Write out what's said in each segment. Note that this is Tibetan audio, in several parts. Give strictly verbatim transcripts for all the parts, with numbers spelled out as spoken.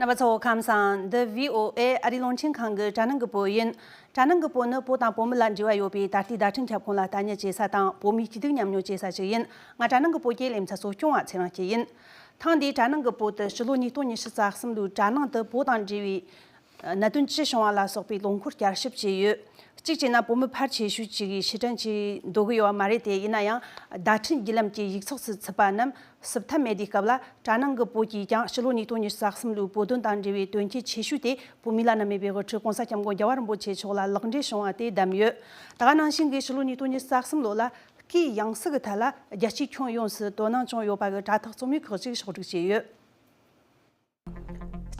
རྣམ་པ་ཚོ་ཁམས་བཟང་། འདི་བྷི་ཨོ་ཨེ་ཨ་རིའི་རླུང་འཕྲིན་ཁང་གི་དྲ་སྣང་གི་བོད་ཡིན། དྲ་སྣང་གི་བོད་ནི་བོད་དང་བོད་མི་ལ་འབྲེལ་བ་ཡོད་པའི་ད་ལྟའི་བརྡ་འཕྲིན་ཁྱབ་ཁོངས་ལ་ལྟ་ཉན་བྱེད་ས་དང་བོད་མིའི་སྐྱིད་སྡུག་མཉམ་མྱོང་བྱེད་ས་ཞིག་ཡིན། ང་དྲ་སྣང་གི་བོད་ཀྱི་ལེ་ཚན་གཙོ་སྐྱོང་བ་ཚེ་རིང་སྐྱིད་ཡིན། ཐེངས་འདིའི་དྲ་སྣང་གི་བོད་དུ་ཕྱི་ལོ་ཉིས་སྟོང་ཉི་ཤུ་རྩ་གསུམ་ལོའི་དྲ་ནང་དུ་བོད་དང་འབྲེལ་བའི་གནད་དོན་ཅི་བྱུང་བ་ལ་སོགས་པའི་ལོ་འཁོར་བསྐྱར་ཞིབ་བྱས་ཡོད། གཅིག་བྱས་ན་བོད་མི་ཕལ་ཆེ་ཤོས་ཅིག་གིས་ཕྱིར་དྲན་བྱེད་འདོད་ཀྱི་ཡོད་པ་མ་རེད་དེ། ཡིན་ན་ཡང་བརྡ་འཕྲིན་བརྒྱུད་ལམ་གྱི་ཡིག་ཚགས་སུ་ཚུད་པ་རྣམས་སུབ་ཐབས་མེད་དུས་སྐབས་ལ། དྲ་ནང་གི་བོད་ཀྱིས་ཀྱང་ཕྱི་ལོ་ཉིས་སྟོང་ཉི་ཤུ་རྩ་གསུམ་ལོའི་བོད་དོན་དང་འབྲེལ་བའི་དོན་རྐྱེན་ཆེ་ཤོས་དེ་བོད་མིའི་བླ་ན་མེད་པའི་དབུ་ཁྲིད་༸གོང་ས་༸སྐྱབས་མགོན་རྒྱལ་བ་རིན་པོ་ཆེ་མཆོག་ལ་ལག་འབྲེལ་བྱུང་བ་དེ་བདམས་ཡོད། ད་ག་ནང་བཞིན་གྱི་ཕྱི་ལོ་ཉིས་སྟོང་ཉི་ཤུ་རྩ་གསུམ་ལོ་ལ་སྐུའི་ཡང་སྲིད་ཀྱི་ཐད་ལ་རྒྱལ་སྤྱིའི་ཁྱོན་ཡོངས་སུ་དོ་སྣང་བྱུང་ཡོད་པ་གི་དྲ་ཐག་རྩོམ་ཡིག་ཁག་ཅིག་ཕྱོགས་སྒྲིག་བྱས་ཡོད།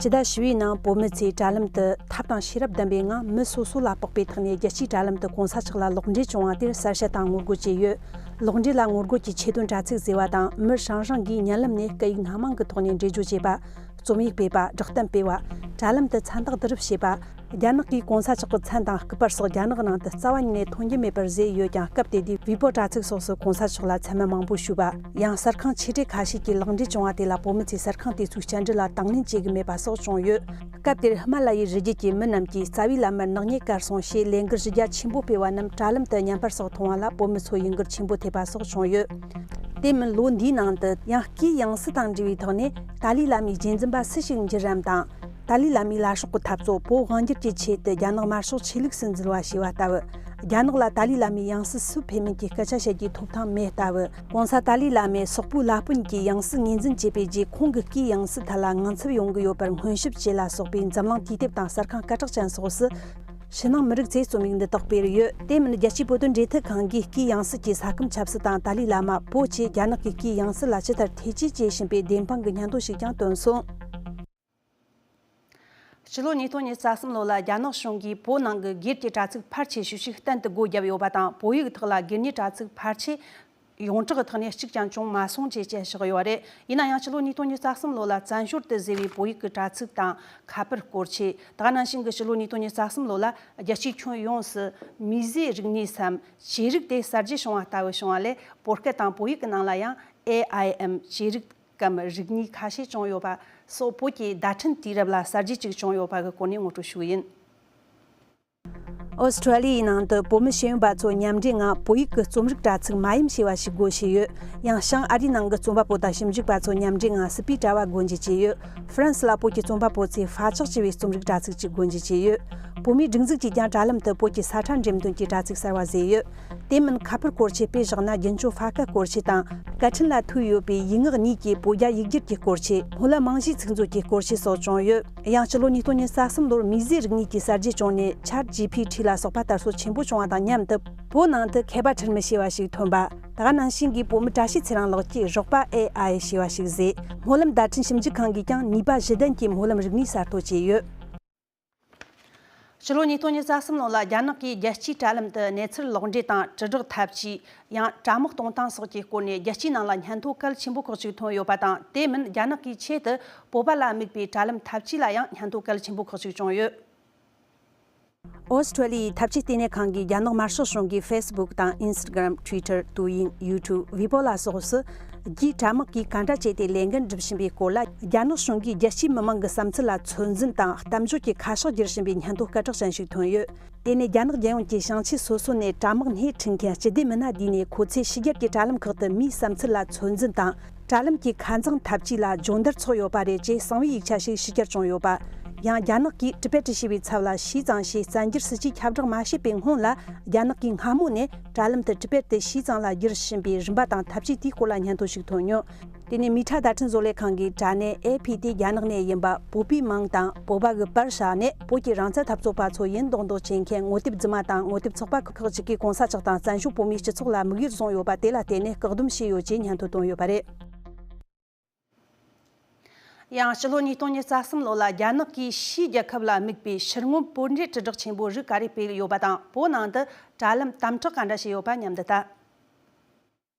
སྤྱི་ཟླ་བཞི་པའི་ནང་བོད་མི་ཚོས་དྲ་ལམ་དུ་ཐབས་དང་ཤེས་རབ་ལྡན་པའི་ངང་མི་སོ་སོ་ལ་དཔག་པའི་ཐོག་ནས་རྒྱལ་སྤྱིའི་དྲ་ལམ་དུ་གོང་ས་མཆོག་ལ་ལོག་འགྲེལ་བྱུང་བ་དེར་གསལ་བཤད་དང་ངོ་རྒོལ་བྱས་ཡོད། ལོག་འགྲེལ་ལ་ངོ་རྒོལ་གྱི་ཆེད་དོན་དྲ་ཚིགས་བཟོས་པ་དང་། མི་རང་རང་གིས་བརྙན་ལམ་ནས་སྐད་ཡིག་སྣ་མང་གི་ཐོག་ནས་འགྲེལ་བརྗོད་བྱས་པ། རྩོམ་ཡིག་སྤེལ་བ། བསྒྲགས་གཏམ་སྤེལ་བ། དྲ་ལམ་དུ་མཚན་རྟགས་བསྡུ་རུབ་བྱས་པ། རྒྱ་ནག་གིས་གོང་ས་མཆོག་གི་མཚན་དང་སྐུ་པར་སོགས་རྒྱ་ནག་ནང་དུ་རྩ་བ་ཉིད་ནས་མཐོང་རྒྱུ་མེད་པར་བཟོས་ཡོད་ཀྱང་། སྐབས་དེ་དུས་ཝི་པོ་དྲ་ཚིགས་སོགས་སུ་གོང་ས་མཆོག་ལ་མཚན་སྨད་མང་པོ་ཞུས་པ། ཡང་གསར་ཁང་ཆེ་གྲས་ཁ་ཤས་ཀྱིས་ལག་འབྲེལ་བྱུང་བ་དེ་ལ་བོད་མི་ཚོས་གསར་ཁང་དེ་ཚོའི་བཅར་འདྲི་ལ་དང་ལེན་བྱེད་ཀྱི་མེད་པ་སོགས་བྱུང་ཡོད། སྐབས་དེར་ཧི་མ་ལ་ཡའི་རི་རྒྱུད་ཀྱི་མི་རྣམས་ཀྱིས་རྩ་བའི་བླ་མར་ནག་ཉེས་བཀལ་སོང་ཞེས་ལས་འགུལ་གཞི་རྒྱ་ཆེན་པོ་སྤེལ་བ་རྣམས་དྲ་ལམ་དུ་བརྙན་པར་སོགས་མཐོང་བ་ལ་བོད་མི་ཚོ་ཡིད་འགུལ་ཆེན་པོ་ཐེབས་པ་སོགས་བྱུང་ཡོད། དེ་མིན་ལོ་འདིའི་ནང་དུ་ཡང་སྐུའི་ཡང་སྲིད་དང་འབྲེལ་བའི་ཐོག་ནས་ཏཱ་ལའི་བླ་མའི་རྗེས་འཛིན་པ་སུ་ཞིག་འགྱུར་རམ་དང་། ཏཱ་ལའི་བླ་མའི་བླ་སྲོག་གི་འཐབ་རྩོད་བོད་དབང་སྒྱུར་གྱི་ཆེད་དུ་རྒྱ་ནག་དམར་ཤོག་ཆོས་ལུགས་སུ་འཛུལ་བ་ཞེས་པ་ལྟ་བུ། རྒྱ་ནག་ལ་ཏཱ་ལའི་བླ་མའི་ཡང་སྲིད་སུ་ཕེབས་མིན་གྱི་སྐད་ཆ་བཤད་རྒྱུའི་ཐོབ་ཐང་མེད་ལྟ་བུ། ༸གོང་ས་ཏཱ་ལའི་བླ་མས་སོག་པོའི་བླ་དཔོན་གྱི་ཡང་སྲིད་ངོས་འཛིན་བྱས་པའི་རྗེས། ཁོང་གི་སྐུའི་ཡང་སྲིད་ཐད་ལ་ངང་ཚུལ་ཡོང་གི་ཡོད་པར་སྔོན་ཞིབ་བྱེད་ལ་སོགས་པའི་འཛམ་གླིང་དུས་དེབ་དང་གསར་ཁང་སྐད་གྲགས་ཅན་སོགས་སུ། ཕྱི་ནང་མི་རིགས་ཚོས་རྩོམ་ཡིག་འདི་དག་སྤེལ་ཡོད། དེ་མིན་རྒྱལ་སྤྱིའི་བོད་དོན་འབྲེལ་མཐུད་ཁང་གིས་སྐུའི་ཡང་སྲིད་ཀྱི་ས་ཁམས་ཆབ་སྲིད་དང་ཏཱ་ལའི་བླ་མ་བོད་ཀྱིས་རྒྱ་ནག་གི་སྐུའི་ཡང་སྲིད་ལ་ཇི་ལྟར་ཐེ་ཇུས་བྱེད་བཞིན་པའི་བདེན་དཔང་གི་སྙན་ཐོ་ཞིག་ཀྱང་བཏོན་སོང་། ཕྱི་ལོ་ཉིས་སྟོང་ཉི་ཤུ་རྩ་གསུམ་ལོ་ལ་རྒྱ་ནག་གཞུང་གིས་བོད་ནང་གི་སྒེར་གྱི་དྲ་ཚིགས་ཕལ་ཆེ་ཤོས་ཤིག་གཏན་དུ་སྒོ་བརྒྱབ་ཡོད་པ་དང་། བོད་ཡིག་ཐོག་ལ་སྒེར་གཉེར་དྲ་ཚིགས་ཕལ་ཆེར་ཡོངས་གྲགས་ཀྱི་ཐོག་ནས་གཅིག་ཀྱང་བྱུང་མ་སོང་ཅེས་བཤད་བཞག་ཡོད་རེད། ཡིན་ན་ཡང་ཕྱི་ལོ་ཉིས་སྟོང་ཉི་ཤུ་རྩ་གསུམ་ལོ་ལ་བཙན་བྱོལ་དུ་བཟོས་པའི་བོད་ཡིག་གི་དྲ་ཚིགས་དང་ཁ་པར་སྐོར་ཆས། ད་ག་ནང་བཞིན་གྱི་ཕྱི་ལོ་ཉིས་སྟོང་ཉི་ཤུ་རྩ་གསུམ་ལོ་ལ་རྒྱལ་སྤྱིའི་ཁྱོན་ཡོངས་སུ་མིས་བཟོས་རིག་གནས་སམ་ཆོས་རིག་དེ་གསར་བརྗེ་བྱུང་བ་ལྟ་བུ་བྱུང་བ་ལས། བོད་སྐད་དང་བོད་ཡིག་གི་ནང་ལ་ཡང་ཨེ་ཨའི་ཨེམ་ཆོས་རིག་གམ་རིག་གནས་ཁ་ཤས་བྱུང་ཡོད་པ་སོགས་བོད་ཀྱི་བརྡ་འཕྲིན་དུས་རབས་ལ་གསར་བརྗེ་ཅིག་བྱུང་ཡོད་པ་གི་སྐོར་ནས་ངོ་སྤྲོད་ཞུ་གི་ཡིན། ཨོ་སི་ཀྲོ་ལི་ཡའི་ནང་དུ་བོད་མི་ཤེས་ཡོན་པ་ཚོ་མཉམ་འབྲེལ་ངང་བོད་ཡིག་གི་རྩོམ་རིག་དྲ་ཚིགས་མ་ཡུམ་ཞེས་པ་ཞིག་སྒོ་ཕྱེ་ཡོད། ཡང་བྱང་ཨ་རིའི་ནང་གི་རྩོམ་པ་པོ་དང་ཞིབ་འཇུག་པ་ཚོ་མཉམ་འབྲེལ་ངང་སྲིད་པའི་དྲ་བ་སྒོ་འབྱེད་བྱས་ཡོད། ཧྥ་རན་སི་ལ་བོད་ཀྱི་རྩོམ་པ་པོ་ཚོས་ཧྥ་ཅག་ཅེས་པའི་རྩོམ་རིག་དྲ་ཚིགས་ཅིག་སྒོ་འབྱེད་བྱས་ཡོད། བོད་མིའི་སྒྲིག་འཛུགས་ཀྱིས་ཀྱང་དྲ་ལམ་དུ་བོད་ཀྱི་ས་ཁྲ་འགྲེམས་སྟོན་གྱི་དྲ་ཚིགས་གསར་བ་བཟོས་ཡོད། དེ་མིན་ཁ་པར་སྐོར་ཆས་དཔེ་བཞག་ན་རྒྱུན་སྐྱོང་ཧྥ་ཀ་སྐོར་ཆས་དང་། སྐད་འཕྲིན་ལ་ཐུག་ཡོད་པའི་ཡིག་ངག་གཉིས་ཀྱི་བོད་རྒྱ་ཡིག་སྒྱུར་གྱི་སྐོར་ཆས། སྨོན་ལམ་རྨང་གཞིའི་ཚིག་མཛོད་ཀྱི་སྐོར་ཆས་སོགས་བྱུང་ཡོད། ཡང་སྤྱི་ལོ་ཉིས་སྟོང་ཉི་ཤུ་རྩ་གསུམ་ལོར་མིས་བཟོས་རིག་གནས་ཀྱི་གསར་བརྗེ་བྱུང་ནས་Chat G P T ལ་སོགས་པ་དར་སྲོལ་ཆེན་པོ་བྱུང་བ་དང་མཉམ་དུ། བོད་ནང་དུ་མཁས་པ་ཁྲིར་མི་ཞེས་པ་ཞིག་ཐོན་པ། ད་ག་ནང་བཞིན་གྱི་བོད་མི་བཀྲ་ཤིས་ཚེ་རིང་ལགས་ཀྱིས་རོགས་པ་ཨེ་ཨའི་ཞེས་པ་ཞིག་བཟོས། སྨོན་ལམ་བརྡ་འཕྲིན་ཞིབ་འཇུག་ཁང་གིས་ཀྱང་ནུས་པ་གཞི་ལྡན་གྱི་སྨོན་ལམ་རིག་གནས་གསར་གཏོད་བྱས་ཡོད། ཕྱི་ལོ་ཉིས་སྟོང་ཉི་ཤུ་རྩ་གསུམ་ལོ་ལ་རྒྱ་ནག་གིས་རྒྱལ་སྤྱིའི་དྲ་ལམ་དུ་གནས་ཚུལ་ལོག་འགྲེལ་དང་དྲིལ་བསྒྲགས་འཐབ་ཇུས། ཡང་དྲ་དམག་གཏོང་སྟངས་སོགས་ཀྱི་སྐོར་ནས་རྒྱལ་སྤྱིའི་ནང་ལ་སྙན་ཐོ་གལ་ཆེན་པོ་ཁག་ཅིག་ཐོན་ཡོད་པ་དང་། དེ་མིན་རྒྱ་ནག་གིས་ཆེད་དུ་བོད་པ་ལ་དམིགས་པའི་དྲ་ལམ་འཐབ་ཇུས་ལ་ཡང་སྙན་ཐོ་གལ་ཆེན་པོ་ཁག་ཅིག་བྱུང་ཡོད། ཨོ་སི་ཀྲོ་ལི་ཡའི་འཐབ་ཇུས་ལྟེ་གནས་ཁང་གིས་རྒྱ་ནག་དམར་ཤོག་གཞུང་གིས་ཧྥེ་སི་བུག་དང་ཨིན་སི་ཊ་གྷ་རམ། ཊུའི་ཊར། ཏོའུ་ཡིང་། ཡུ་ཊུབ། ཝི་པོ་ལ་སོགས་སུ་རྒྱའི་དྲ་དམག་གིས་ག་འདྲ་བྱས་ཏེ་ལས་འགན་སྒྲུབ་བཞིན་པའི་སྐོར་ལ། རྒྱ་ནག་གཞུང་གིས་རྒྱལ་སྤྱིའི་མི་མང་གི་བསམ་ཚུལ་ལ་ཚོད་འཛིན་དང་གཏམ་བརྗོད་ཀྱི་ཁ་ཕྱོགས་བསྒྱུར་བཞིན་པའི་སྙན་ཐོ་སྐད་གྲགས་ཅན་ཞིག་ཐོན་ཡོད། དེ་ནི་རྒྱ་ནག་རྒྱལ་ཡོངས་ཀྱི་ཞིང་ཆེན་སོ་སོ་ནས་དྲ་དམག་སྣེ་ཁྲིད་མཁན་སྤྱི་བདེ་མི་སྣ་བསྡུས་ནས། ཁོ་ཚོས་ཕྱི་རྒྱལ་གྱི་དྲ་ལམ་ཁག་ཏུ་མིའི་བསམ་ཚུལ་ལ་ཚོད་འཛིན་དང་། དྲ་ལམ་གྱི་ཁ་མཚང་འཐབ་ཇུས་ལ་སྦྱོང་བརྡར་ཚོགས་ཡོད་པ་རེད་ཅེས་གསང་བའི་ཡིག་ཆ་ཞིག་ཕྱི་གྱར་བྱུང་ཡོད་པ། ཡང་རྒྱ་ནག་གིས་ཊི་བེཊ་ཞེས་པའི་ཚབ་ལ་ཞི་ཙང་ཞེས་བཙན་བསྒྱུར་སྲིད་ཇུས་ཁྱབ་བསྒྲགས་མ་བྱས་པའི་སྔོན་ལ། རྒྱ་ནག་གིས་སྔ་མོ་ནས་དྲ་ལམ་དུ་ཊི་བེཊ་དེ་ཞི་ཙང་ལ་བསྒྱུར་བཞིན་པའི་རིམ་པ་དང་འཐབ་ཇུས་དེའི་སྐོར་ལ་སྙན་ཐོ་ཞིག་ཐོན་མྱོང་། དེ་ནས་མི་ཊ་བརྡ་འཕྲིན་བཟོ་ལས་ཁང་གིས་དྲ་གནས་ཨེ་ཕི་དེ་རྒྱ་ནག་ནས་ཡིན་པ། བོད་པའི་མིང་དང་བོད་པ་གི་པར་བཞག་ནས། བོད་ཀྱི་རང་བཙན་འཐབ་རྩོད་པ་ཚོ་ཡིན་མདོག་མདོག་བྱེད་མཁན་ངོ་དེབ་རྫུན་མ་དང་ངོ་དེབ་ཚོགས་པ་ཁག་ཅིག་གིས་གོང་ས་མཆོག་དང་བཙན་བྱོལ་བོད་མིའི་སྤྱི་ཚོགས་ལ་དམིགས་ཡུལ་བཟུང་ཡོད་པ་དེ་ལ་བརྟེན་ནས་བཀག་སྡོམ་བྱས་ཡོད་ཅེས་སྙན་ཐོ་བཏོན་ཡོད་པ་རེད། ཡང་ཕྱི་ལོ་ཉིས་སྟོང་ཉི་ཤུ་རྩ་གསུམ་ལོ་ལ་རྒྱ་ནག་གིས་ཕྱིའི་རྒྱལ་ཁབ་ལ་དམིགས་པའི་ཕྱིར་མངོན་བོད་འབྲེལ་དྲིལ་བསྒྲགས་ཆེན་པོ་རིགས་ག་རེ་སྤེལ་ཡོད་པ་དང་། བོད་ནང་དུ་དྲ་ལམ་དམ་དྲག་ག་འདྲ་བྱས་ཡོད་པ་མཉམ་དུ་ལྟ།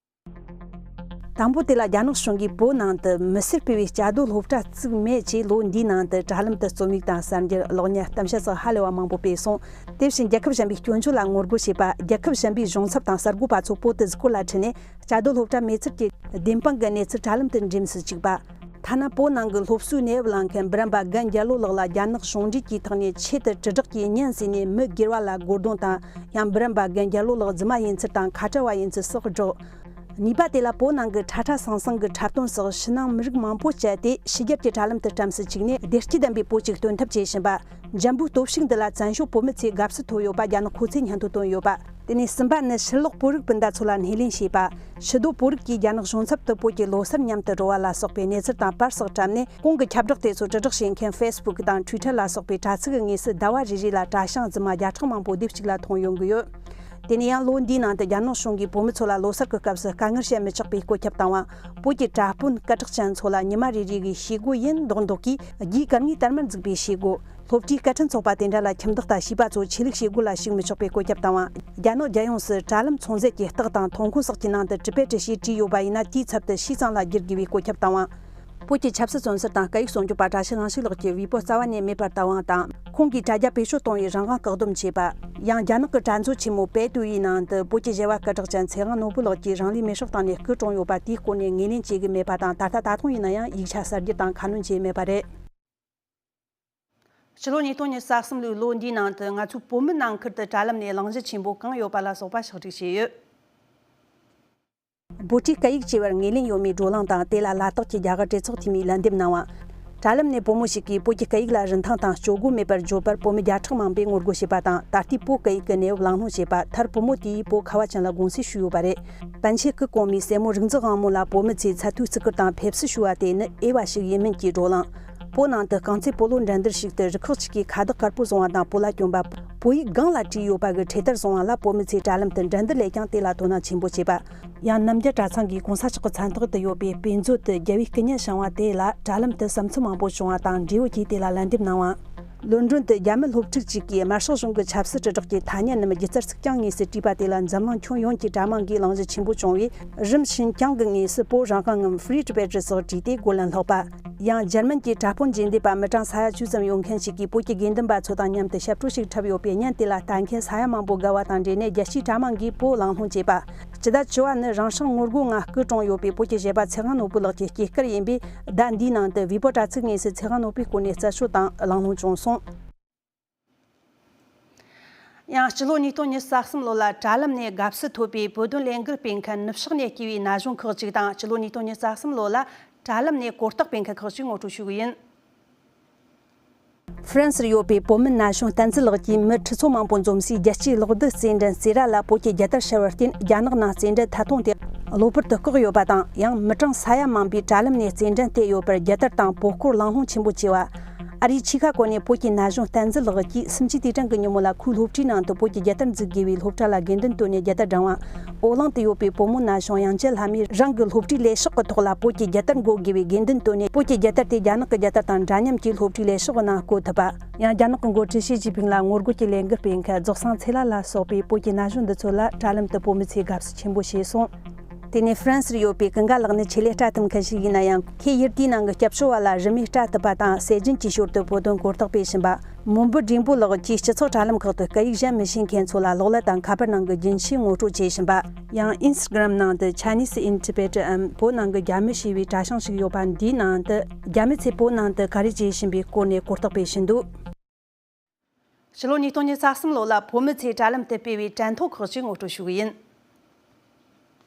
དང་པོ་དེ་ལ་རྒྱ་ནག་གཞུང་གིས་བོད་ནང་དུ་མི་སེར་སྤེལ་བའི་བཅའ་སྡོད་སློབ་གྲྭ་བཙུགས་མེད་ཅེས་ལོ་འདིའི་ནང་དུ་དྲ་ལམ་དུ་རྩོམ་ཡིག་དང་གསར་འགྱུར། གློག་བརྙན། གཏམ་བཤད་སོགས་ཧ་ལས་པ་མང་པོ་སྤེལ་སོང་། དེ་བཞིན་རྒྱལ་ཁབ་གཞན་པའི་སྐྱོན་བརྗོད་ལ་ངོ་རྒོལ་བྱས་པ། རྒྱལ་ཁབ་གཞན་པའི་གཞུང་ཚབ་དང་གསར་འགོད་པ་ཚོ་བོད་དུ་གཟིགས་སྐོར་ལ་ཁྲིད་ནས། བཅའ་སྡོད་སློབ་གྲྭ་མེད་ཚུལ་གྱི་བདེན་དཔང་གི་གནས་ཚུལ་དྲ་ལམ་དུ་འགྲེམས་སུ་བཅུག་པ། ཐ་ན་བོད་ནང་གི་སློབ་གསོའི་གནས་བབ་ལ་མཁན་འབུམ་རམས་པ་རྒན་རྒྱལ་ལོ་ལགས་ལ་རྒྱ་ནག་གཞུང་འབྲེལ་གྱི་ཐོག་ནས་ཆེད་དུ་དྲིལ་བསྒྲགས་ཀྱིས་ཉན་ཟིན་ནས་མི་སྒེར་བ་ལ་རྒོལ་རྡུང་དང་། ཡང་འབུམ་རམས་པ་རྒན་རྒྱལ་ལོ་ལགས་རྫུན་མ་ཡིན་ཚུལ་དང་ཁ་བྲལ་བ་ཡིན་ཚུལ་སོགས་བསྒྲགས། གཉིས་པ་དེ་ལ་བོད་ནང་གི་ཁྲ་ཁྲ་ཟང་ཟང་གི་འཁྲབ་སྟོན་སོགས་ཕྱི་ནང་མི་རིགས་མང་པོ་བཅས་ཏེ་ཕྱི་རྒྱལ་གྱི་དྲ་ལམ་དུ་བཀྲམ་སུ་བཅུག་ནས་བདེ་སྐྱིད་ལྡན་པའི་བོད་ཅིག་སྟོན་ཐབས་བྱེད་བཞིན་པ། འཇམ་པོའི་སྟོབས་ཤུགས་འདི་ལ་བཙན་བྱོལ་བོད་མི་ཚོས་དགའ་བསུ་ཐོབ་ཡོད་པ་རྒྱ་ནག་ཁོ་ཚོས་སྙན་ཐོ་བཏོན་ཡོད་པ། དེ་ནས་གསུམ་པ་ནི་ཕྱིར་ལོག་བོད་རིགས་སྤུན་ཟླ་ཚོ་ལ་སྣེ་ལེན་བྱས་པ། ཕྱི་སྡོད་བོད་རིགས་ཀྱིས་རྒྱ་ནག་གཞུང་ཚབ་ཏུ་བོད་ཀྱི་ལོ་གསར་མཉམ་དུ་འགྲོ་བ་ལ་སོགས་པའི་གནས་ཚུལ་དང་པར་སོགས་བཀྲམ་ནས། གོང་གི་ཁྱབ་བསྒྲགས་དེ་ཚོ་དྲིལ་བསྒྲགས་བྱེད་མཁན་ཕེ་སི་བུག་དང་ཊུའི་ཊར་ལ་སོགས་པའི་དྲ་ཚིགས་ཀྱི་ངོས་སུ་ཟླ་བ་རེ་རེ་ལ་དྲ་བྱང་རྫུན་མ་བརྒྱ་ཕྲག་མང་པོ་སྡེབ་གཅིག་ལ་མཐོང་ཡོང་གི་ཡོད། དེ་ནས་ཡང་ལོ་འདིའི་ནང་དུ་རྒྱ་ནག་གཞུང་གིས་བོད་མི་ཚོ་ལ་ལོ་གསར་གྱི་སྐབས་སུ་དཀའ་ངལ་བྱེད་མི་ཆོག་པའི་བཀོད་ཁྱབ་བཏང་བ། བོད་ཀྱི་དྲ་དཔོན་སྐད་གྲགས་ཅན་ཚོ་ལ་ཉི་མ་རེ་རེ་གི་བྱེད་སྒོ་ཡིན་མདོག་མདོག་གིས་རྒྱའི་སྐར་མའི་དར་དམར་འཛུགས་པའི་བྱེད་སྒོ། སློབ་གྲྭའི་སྐད་འཕྲིན་ཚོགས་པ་དེ་འདྲ་ལ་ཁྱིམ་བདག་དང་བྱིས་པ་ཚོ་ཆོས་ལུགས་བྱེད་སྒོ་ལ་ཞུགས་མི་ཆོག་པའི་བཀོད་ཁྱབ་བཏང་བ། རྒྱ་ནག་རྒྱལ་ཡོངས་སུ་དྲ་ལམ་ཚོང་རྫས་ཀྱི་རྟགས་དང་ཐོན་ཁུངས་སོགས་ཀྱི་ནང་དུ་ཊི་བེ་ཊི་ཞེས་བྲིས་ཡོད་པ་ཡིན་ན་དེའི་ཚབ་ཏུ་ཞེས་ཙང་ལ་བསྒྱུར་དགོས་པའི་བཀོད་ཁྱབ་བཏང་བ། བོད་ཀྱི་ཆབ་སྲིད་བཙོན་ཟུར་དང་སྐད་ཡིག་སྲུང་སྐྱོབ་པ་བཀྲ་ཤིས་གླིང་ཞིག་ལགས་ཀྱི་ཝེ་པོ་རྩ་བ་ནས་མེད་པར་བཏང་བ་དང་། ཁོང་གིས་དྲ་རྒྱ་བེད་སྤྱོད་གཏོང་བའི་རང་དབང་བཀག་སྡོམ་བྱས་པ། ཡང་རྒྱ་ནག་གི་དྲ་མཛོད་ཆེན་མོ་པེ་ཏུའུ་ཡི་ནང་དུ་བོད་ཀྱི་ཞི་བ་སྐད་གྲགས་ཅན་ཚེ་དབང་ནོར་བུ་ལགས་ཀྱིས་རང་ལུས་མེར་སྲེག་བཏང་ནས་སྐུ་གྲོངས་ཡོད་པ་དེའི་སྐོར་ནས་ངོས་ལེན་བྱེད་ཀྱི་མེད་པ་དང་། ད་ལྟ་ད་དུང་ཡིན་ན་ཡང་ཡིག་ཆ་གསར་བརྗེ་དང་ཁ་སྣོན་བྱས་མེད་པ་རེད། ཕྱི་ལོ་ཉིས་སྟོང་ཉི་ཤུ་རྩ་གསུམ་ལོའི་ལོ་འདིའི་ནང་དུ་ང་ཚོའི་བོད་མི་ནང་ཁུལ་དུ་དྲ་ལམ་ནས་གླེང་གཞི་ཆེན་པོ་གང་ཡོད་པ་ལ་སོགས་པ་ཕྱག་བྲིས་བྱས་ཡོད། བྷུ་ཊིའི་སྐད་ཡིག་ཅེས་པར་ངོས་ལེན་ཡོད་མེད་བགྲོ་གླེང་དང་། དེ་ལ་ལ་དྭགས་ཀྱི་རྒྱ་གར་གྲོས་ཚོགས་འཐུས་མིས་ལན་འདེབས་གནང་བ། དྲ་ལམ་ནས་བུ་མོ་ཞིག་གིས་བོད་ཀྱི་སྐད་ཡིག་ལ་རིན་ཐང་དང་སྤྱོད་སྒོ་མེད་པར་བརྗོད་པར་བོད་མི་བརྒྱ་ཕྲག་མང་པོས་ངོ་རྒོལ་བྱས་པ་དང་། ད་ལྟའི་བོད་སྐད་ཡིག་གི་གནས་བབ་གླེང་སློང་བྱས་པ་མཐར་བུ་མོ་དེས་བོད་ཁ་བ་ཅན་ལ་དགོངས་སེལ་ཞུས་ཡོད་པ་རེད། པཎ་ཆེན་སྐུ་གོང་མའི་སྲས་མོ་རིག་འཛིན་དབང་མོ་ལ་བོད་མི་ཚོས་ཚད་མཐོའི་བརྩི་བཀུར་དང་ཕེབས་བསུ་ཞུ་བ་དེ་ནི་འོས་པ་ཞིག་ཡིན་མིན་གྱི་བགྲོ་གླེང་། བོད་ནང་དུ་རྐང་རྩེད་སྤོ་ལོ་འགྲན་བསྡུར་ཞིག་ཏུ་རུ་ཁག་ཅིག་གིས་ཁ་བརྡ་དཀར་པོ་བཟུང་བ་དང་། བོད་ལྭ་གྱོན་པ། བོད་ཡིག་སྒང་ལ་བྲིས་ཡོད་པ་གི་འཕྲེད་དར་བཟུང་བ་ལ་བོད་མི་ཚོས་དྲ་ལམ་དུ་འགྲན་བསྡུར་ལས་ཀྱང་དེ་ལ་དོ་སྣང་ཆེན་པོ་བྱས་པ། ཡང་རྣམ་རྒྱལ་གྲྭ་ཚང་གིས་གོང་ས་མཆོག་གི་མཚན་ཐོག་ཏུ་ཡོད་པའི་དཔེ་མཛོད་དུ་རྒྱལ་བའི་སྐུ་བརྙན་བཞེངས་བ་དེ་ལ་དྲ་ལམ་དུ་བསམ་ཚུལ་མང་པོ་བྱུང་བ་དང་། འབྲེལ་ཡོད་ཀྱིས་དེ་ལ་ལན་འདེབས་གནང་བ། ལོན་ཌོན་དུ་རྒྱ་མི་སློབ་ཕྲུག་ཅིག་གིས་དམར་ཤོག་གཞུང་གི་ཆབ་སྲིད་དྲིལ་བསྒྲགས་ཀྱི་ཐ་སྙད་རྣམས་སྒྱུ་རྩལ་ཚིག་རྐྱང་དངོས་སུ་བྲིས་པ་དེ་ལ་འཛམ་གླིང་ཁྱོན་ཡོངས་ཀྱི་དྲ་དམངས་ཀྱིས་གླེང་གཞི་ཆེན་པོ་བྱུང་བས། རིམ་ཤིན་ཅང་གི་ངོས་སུ་བོད་རང་དབང་ངམ་Free Tibet སོགས་བྲིས་ཏེ་རྒོལ་ལན་སློག་པ། ཡང་འཇར་མན་གྱི་དྲ་དཔོན་རྗེས་འདེད་པ་མི་གྲངས་ས་ཡ་བཅུ་ཙམ་ཡོད་མཁན་ཞིག་གིས་བོད་ཀྱི་དགེ་འདུན་པ་ཚོ་དང་མཉམ་དུ་ཞབས་བྲོ་ཞིག་འཁྲབ་ཡོད་པའི་བརྙན་དེ་ལ་ལྟ་མཁན་ས་ཡ་མང་པོ་དགའ་བ་དང་འབྲེལ་ནས་རྒྱལ་སྤྱིའི་དྲ་དམངས་ཀྱིས་བོད་གླེང་སློང་བྱས་པ། སྤྱི་ཟླ་བཅུ་བ་ནི་རང་སྲོག་ངོ་རྒོལ་ངང་སྐུ་གྲོངས་ཡོད་པའི་བོད་ཀྱི་གཞས་པ་ཚེ་དབང་ནོར་བུ་ལགས་ཀྱི་སྐྱེས་སྐར་ཡིན་པས། ཟླ་འདིའི་ནང་དུ་ཝེ་པོ་དྲ་ཚིགས་དངོས་སུ་ཚེ་དབང་ནོར་བུའི་སྐོར་ནས་རྩད་ཞིབ་དང་གླེང་སློང་བྱུང་སོང་། ཡང་སྤྱི་ལོ་ཉིས་སྟོང་ཉི་ཤུ་རྩ་གསུམ་ལོ་ལ་དྲ་ལམ་ནས་དགའ་བསུ་ཐོབ་པའི་བོད་དོན་ལས་འགུལ་སྤེལ་མཁན་ནུབ་ཕྱོགས་ནས་སྐྱེས་པའི་ན་གཞོན་ཁག་ཅིག་དང་། སྤྱི་ལོ་ཉིས་སྟོང་ཉི་ཤུ་རྩ་གསུམ་ལོ་ལ་དྲ་ལམ་ནས་གོ་རྟོགས་སྤེལ་མཁན་ཁག་ཅིག་ངོ་སྤྲོད་ཞུ་གི་ཡིན། ཧྥ་རན་སིར་ཡོད་པའི་བོད་མི་ན་གཞོན་བསྟན་འཛིན་ལགས་ཀྱིས་མི་ཁྲི་ཚོ་མང་པོ་འཛོམས་སའི་རྒྱལ་སྤྱིའི་གློག་རྡུལ་རྩེད་འགྲན་རྩེ་ར་ལ་བོད་ཀྱི་རྒྱལ་དར་ཤར་བར་བརྟེན། རྒྱ་ནག་ནང་རྩེད་འགྲན་ཐད་གཏོང་དེ་གློ་བུར་དུ་བཀག་ཡོད་པ་དང་། ཡང་མི་གྲངས་ས་ཡ་མང་པོས་དྲ་ལམ་ནས་རྩེད་འགྲན་བལྟས་ཡོད་པར་རྒྱལ་དར་དང་བོད་སྐོར་གླེང་སློང་ཆེན་པོ་བྱས་པ། ཨ་རིའི་ཆེས་ཁ་བཀོད་ནས་བོད་ཀྱི་ན་གཞོན་བསྟན་འཛིན་ལགས་ཀྱིས་གསུམ་བཅུའི་དུས་དྲན་གྱི་ཉིན་མོ་ལ་ཁོའི་སློབ་གྲྭའི་ནང་དུ་བོད་ཀྱི་རྒྱལ་དར་འཛུགས་དགོས་པའི་སློབ་གྲྭ་ལ་དགོས་འདུན་བཏོན་ནས་རྒྱལ་དར་བསྒྲེངས་པ། འོ་གླིང་དུ་ཡོད་པའི་བུ་མོ་ན་གཞོན་དབྱངས་ཅན་ལྷ་མོས་རང་གི་སློབ་གྲྭའི་ལས་ཤག་གི་ཐོག་ལ་བོད་ཀྱི་རྒྱལ་དར་འགོད་དགོས་པའི་དགོས་འདུན་བཏོན་ནས། བོད་ཀྱི་རྒྱལ་དར་དེ་རྒྱ་ནག་གི་རྒྱལ་དར་དང་འདྲ་མཉམ་གྱིས་སློབ་གྲྭའི་ལས་ཤག་གི་ནང་བཀོད་ཐུབ་པ། ཡང་རྒྱ་ནག་གི་འགོ་ཁྲིད་ཞི་ཅིན་ཕིང་ལ་ངོ་རྒོལ་གྱི་ལས་འགུལ་སྤེལ་མཁན་རྫོགས་སངས་ཚེ་ལྷ་ལ་སོགས་པའི་བོད་ཀྱི་ན་གཞོན་འདི་ཚོ་ལ་དྲ་ལམ་དུ་བོད་མི་ཚོས་དགའ་བསུ་ཆེན་པོ་བྱས་སོང་། དེ་ནས་ཧྥ་རན་སིར་ཡོད་པའི་ཀུན་དགའ་ལགས་ནི་ཆེད་ལས་སྐྲ་བཏུམ་མཁན་ཞིག་ཡིན་ན་ཡང་། ཁོས་ཡུལ་དེའི་ནང་གི་སྐྱབས་བཅོལ་བ་ལ་རིན་མེད་སྐྲ་གཏུབ་པ་དང་། ཟས་སྦྱིན་གྱི་ཞོར་དུ་བོད་དོན་གོ་རྟོགས་སྤེལ་བཞིན་པ། མོན་བུ་འགྲེང་བུ་ལགས་ཀྱིས་སྤྱི་ཚོགས་དྲ་ལམ་ཁག་ཏུ་སྐད་ཡིག་གཞན་མི་ཤེས་མཁན་ཚོ་ལ་གློག་ཀླད་དང་ཁ་པར་ནང་གི་རྒྱུན་ཆད་ངོ་སྤྲོད་བྱེད་བཞིན་པ། ཡང་ཨིན་སི་ཊ་གྷ་རམ་ནང་དུ་Chinese in Tibet འམ་བོད་ནང་གི་རྒྱ་མི་ཞེས་པའི་དྲ་བྱང་ཞིག་ཡོད་པ། འདིའི་ནང་དུ་རྒྱ་མི་ཚོས་བོད་ནང་དུ་ག་རེ་བྱེད་བཞིན་པའི་སྐོར་ནས་གོ་རྟོགས་སྤེལ་བཞིན་འདུག། ཕྱི་ལོ་ཉིས་སྟོང་ཉི་ཤུ་རྩ་གསུམ་ལོ་ལ་བོད་མི་ཚོས་དྲ་ལམ་དུ་སྤེལ་བའི་དྲན་ཐོ་ཁག་ཅིག་ངོ་སྤྲོད་ཞུ་གི་ཡིན།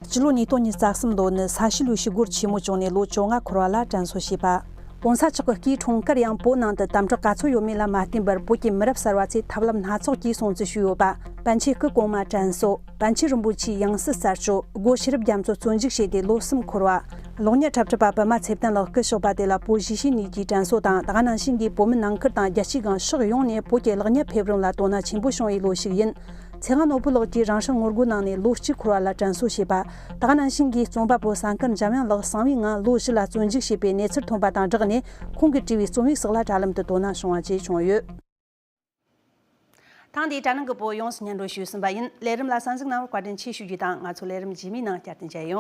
སྤྱི་ལོ་ཉིས་སྟོང་ཉི་ཤུ་རྩ་གསུམ་ལོ་ནི་ས་གཤིས་ལུའི་ཞི་རྒོལ་ཆེན་མོ་བྱུང་ནས་ལོ་བཅོ་ལྔ་འཁོར་བ་ལ་དྲན་གསོ་བྱས་པ། གོང་ས་མཆོག་གི་སྐུའི་འཁྲུངས་སྐར་ཡང་བོད་ནང་དུ་དམ་དྲག་ག་ཚོད་ཡོད་མེད་ལ་མ་བརྟེན་པར། བོད་ཀྱི་མི་རབས་གསར་བ་ཚོས་ཐབས་ལམ་སྣ་ཚོགས་ཀྱིས་སྲུང་བརྩི་ཞུས་ཡོད་པ། པཎ་ཆེན་སྐུ་གོང་མ་དྲན་གསོ། པཎ་ཆེན་རིན་པོ་ཆེའི་ཡང་སྲིད་གསར་བཅོས། སྒོ་ཤེས་རབ་རྒྱ་མཚོ་བཙོན་འཇུག་བྱས་ཏེ་ལོ་གསུམ་འཁོར་བ། གློག་བརྙན་འཁྲབ་ཁྲིད་པ་བི་མ་ཚེ་བརྟན་ལགས་སྐུ་གཤེགས་པ་དེ་ལ་བོད་གཞིས་བྱེས་གཉིས་ཀྱིས་དྲན་གསོ་དང་། དེ་ག་ནང་བཞིན་གྱིས་བོད་མི་ནང་ཁུལ་དང་རྒྱལ་སྤྱིའི་སྒང་ཕྱོགས་ཡོངས་ནས་བོད་ཀྱི་གློག་བརྙན་ཕེབས་རིམ་ལ་དོ་སྣང་ཆེན་པོ་བྱུང་བའི་ལོ་ཞིག་ཡིན། ཚེ་དབང་ནོར་བུ་ལགས་ཀྱིས་རང་སྲོག་ངོ་རྒོལ་གནང་ནས་ལོ་གཅིག་འཁོར་བ་ལ་དྲན་གསོ་བྱས་པ། དེ་ག་ནང་བཞིན་གྱིས་རྩོམ་པ་པོ་གསན་མཁན་འཇམ་དབྱངས་ལགས་གསང་བའི་ངང་ལོ་བཞི་ལ་བཙོན་འཇུག་བྱས་པའི་གནས་ཚུལ་ཐོན་པ་དང་སྦྲགས་ནས། ཁོང་གིས་བྲིས་པའི་རྩོམ་ཡིག་སོགས་ལ་དྲ་ལམ་དུ་དོ་སྣང་བྱུང་བ་བཅས་བྱུང་ཡོད། ཐེངས་འདིའི་དྲ་ནང་གི་བོད་ཡོངས་སུ་སྙན་སྒྲོན་ཞུས་ཟིན་པ་ཡིན། ལས་རིམ་ལ་གསན་གཟིགས་གནང་བར་བཀའ་དྲིན་ཆེ་ཞུ་རྒྱུ་དང་། ང་ཚོ་ལས་རིམ་རྗེས་མའི་ནང་བསྐྱར་དུ་མཇལ་ཡོང་།